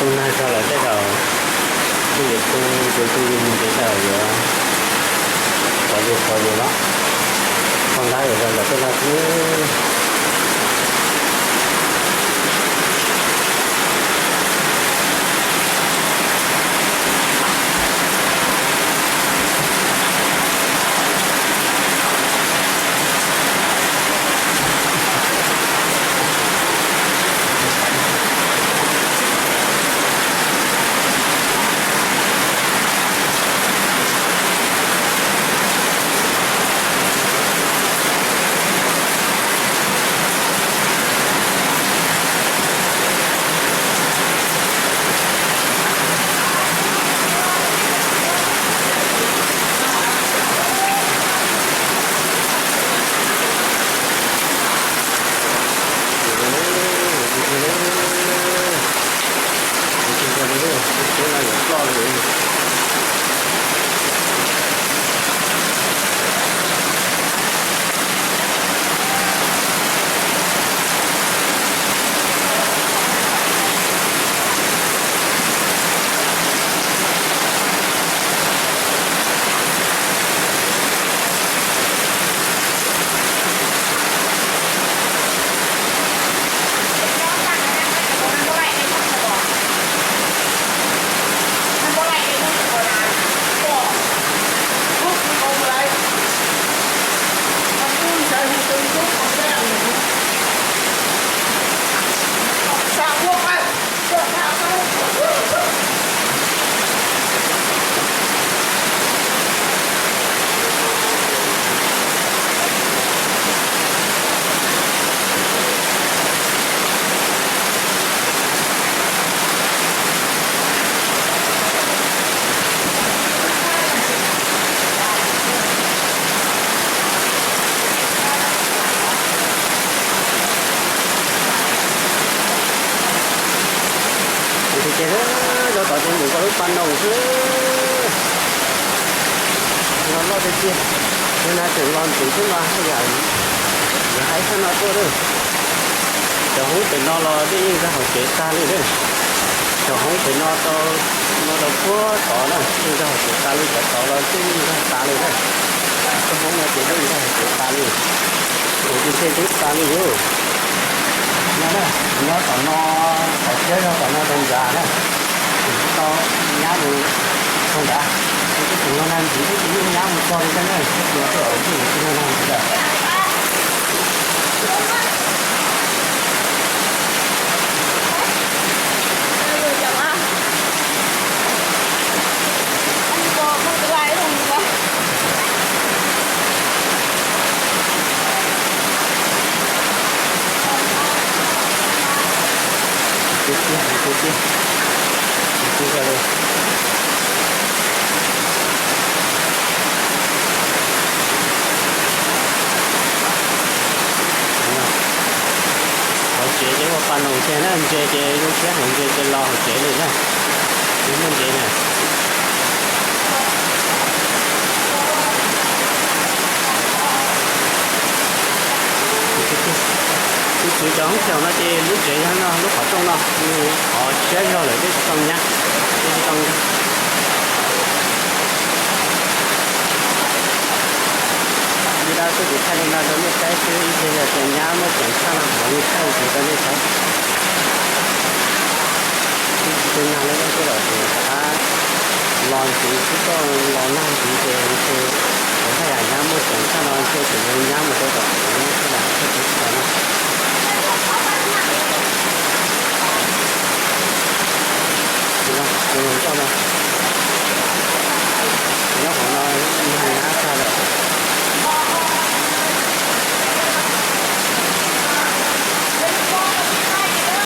Nag tso lawm tej zaum kuj yuav tu, tus tu yus mus ces tej zaum yuav pov yus pov yus los. Qhov ntawd yuav zoo nkaus tej no xwb. Ces rau tom ces mus koj lub pas noog xwb. Los loj tiag tiag, tus nag tseem los ntxiv xwb mas haj yam yuav haib tshaj no tuaj lawm. Cov hoob pem no los yeej nkag hauv tsev tag li lawm. Cov hoob pem no tau, no rau puag tod na yeej nkag hauv tsev tas li, cov tod los yeej nkag tas li lawm. Cov hoob no ces yeej nkag hauv tsev tas li. Tus tis ntshe twb tas li lauj. No na, nyob tom no, tom siab zog tom no rau nrad na, tseem tsis tau nyab mus txog nrad. Ces twb tseem los nag ntxiv, twb tsis yeej nyab mus txog li thiab na, no tej zaum yeej tsis los nag ntxiv lawm. Tus tiag, tus tiag, tus tiag zog li. Hauv tsev ces ua pas noog tiag na, ntses ces zoo siab heev, ntses ces los hauv tsev li na. Tsis muaj ntses na. Tus tswv cov hoob xyaum no ces lub tsev yog no, lub qhov rooj no, nws qhov siab zog lawm twb tsis tau nyab, twb tsis tau nkag. Li no xwb kuv thaij li no rau nej saib xwb, ib pliag yog tias nyab muaj ceem tshaj no kuv mam li thaij ntxiv rau nej saib. Twb tsis tu nag li lawm tej zaum ces rov qab los ntxiv, twb tuaj los nag ntxiv ces ntshe kuv haj yam nyab muaj ceem tshaj no ntshe kuv yuav nyab mus rau tom kuv lub sij hawm thiaj pib tau na.